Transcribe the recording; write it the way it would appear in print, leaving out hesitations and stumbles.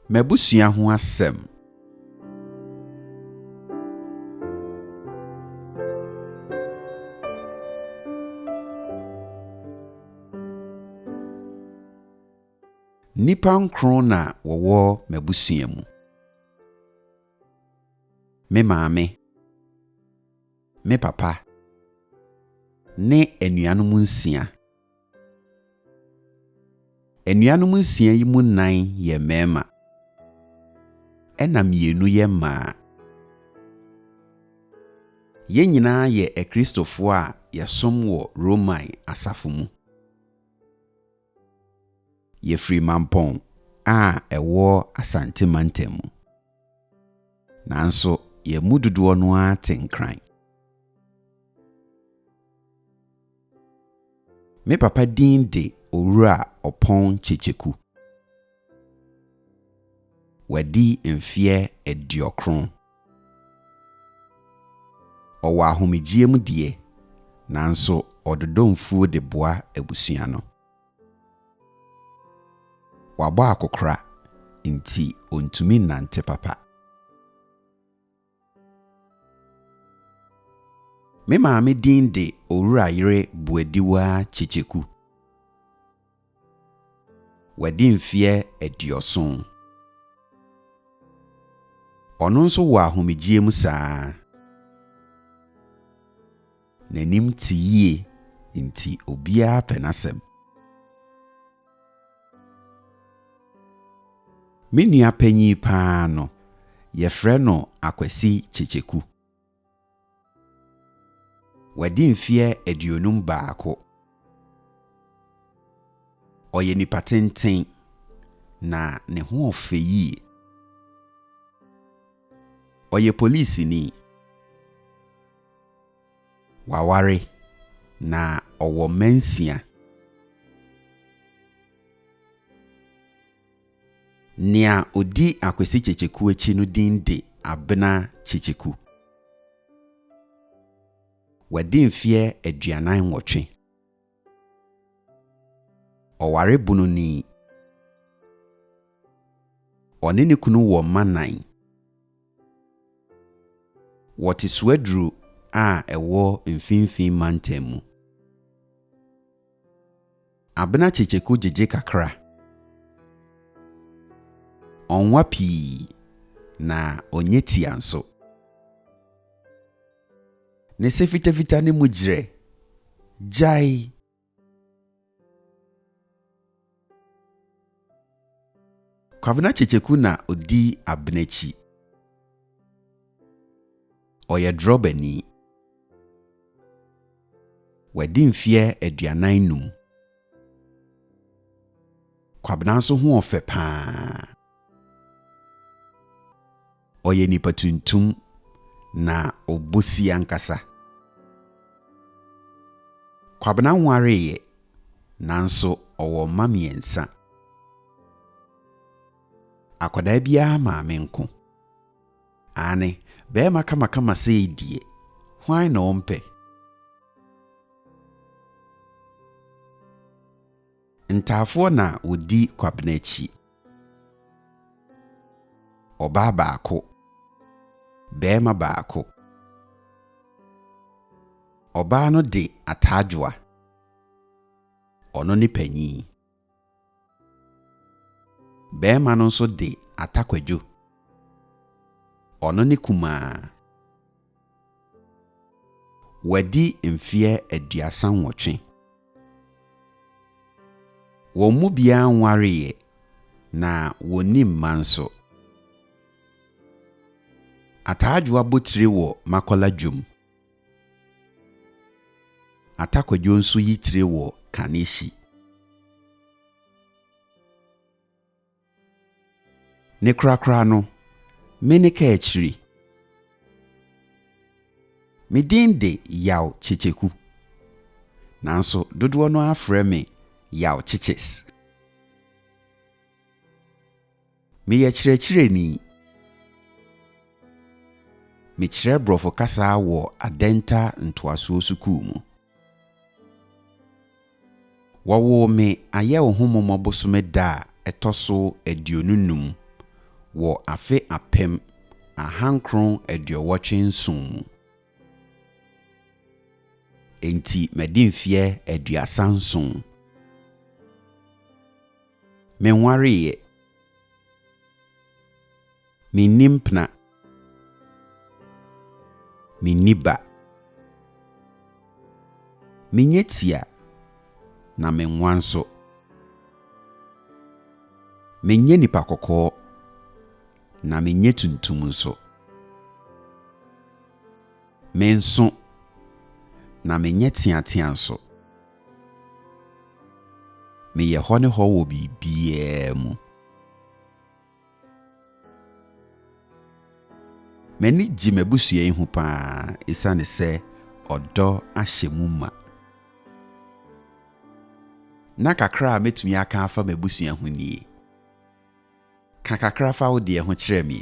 M'abusua ho asɛm. Nnipa nkron na wɔwɔ m'abusua mu. Me maame, me papa ne anuanom nsia. Anuanom nsia yi mu nnan yɛ mmarima, ɛnna mmienu yɛ mmaa. Yɛn nyinaa yɛ Akristofoɔ a yɛsom wɔ Roman asafo mu. Yɛfiri Mampɔn a ɛwɔ Asante mantam mu. Nanso yɛn mu dodoɔ no ara te Nkran. Me papa din de Owura Ɔpɔn Kyekyeku. Wadi mfeɛ aduokron. Ɔwɔ ahomegyeɛ mu deɛ, nanso ɔdodɔ mfuo de boa abusua no. Wabɔ akokora nti ɔntumi nnante papa. Me maame din de Owurayere Boadiwaa Kyekyeku. Wadi mfeɛ 70. Ɔno nso wɔ ahomegyeɛ mu saa ara. N'anim te yie nti obiara pɛ n'asɛm. Me nua panyin pa ara no, yɛfrɛ no Akwasi Kyekyeku. Wadi mfeɛ 51. Ɔyɛ nipa tenten, na ne ho ɔfɛ yie. Ɔyɛ polisini. Waware, na ɔwɔ mma nsia. Nea ɔdi Akwasi Kyekyeku akyi no din de Abena Kyekyeku. Wadi mfeɛ 48. Ɔware bononi. Ɔne ne kunu wɔ mma nnan. Wɔte Suaduru a ɛwɔ Mfinfini Mantam mu. Abena Kyekyeku gyegye kakra. Ɔnwa pii, na ɔnyɛ tia nso. Ne se fitafita no mu gyerɛ. Gyae! Kwabena Kyekyeku na ɔdi Abena akyi. Ɔyɛ drɔbani. Wadi mfeɛ 45. Kwabena nso ho ɔfɛ pa ara. Ɔyɛ nipa tuntum na ɔbɔ si ankasa. Kwabena nwareeɛ nanso ɔwɔ mma mmiɛnsa. Akwadaa biara maame nko. Aane, barima kamakama sei deɛ, hwan na ɔmpɛ? Ntaafoɔ na wɔdi Kwabena akyi. Ɔbaa baako, barima baako. Ɔbaa no de Ataadwoa. Ɔno ne panin. Barima no nso de Atakwadwo. Ɔno ne kumaa. Wadi mfeɛ 38. Wɔn mu biara nwareeɛ, na wɔnni mma nso. Ataadwoa bɔ tire wɔ Makola dwom. Atakwadwo nso yi tire wɔ Kaneshie. Ne korakora no, me ne kaakyire. Me din de Yaw Kyekyeku, nanso dodoɔ no ara frɛ me Yaw Kyekyes. Meyɛ kyerɛkyerɛni. Mekyerɛ Borɔfo kasa wɔ Adenta Ntoasoɔ Sukuu mu. Wɔwoo me Ayɛwohomumɔ bosome da a ɛtɔ so 25. wɔ afe 1987 mu. Enti madi mfeɛ 37. Menwareeɛ. Menni mpena. Menni ba. Menyɛ tia, na menwa nso. Menyɛ nipa kɔkɔɔ, na menyɛ tuntum nso. Menso, na menyɛ teatea nso. Meyɛ hɔ ne hɔ wɔ biribiara mu. M'ani gye m'abusua yi ho pa ara esiane sɛ ɔdɔ ahyɛ mu ma. Na kakra a mɛtumi aka afa m'abusua ho nie. Ka kakra fa wo deɛ ho kyerɛ me.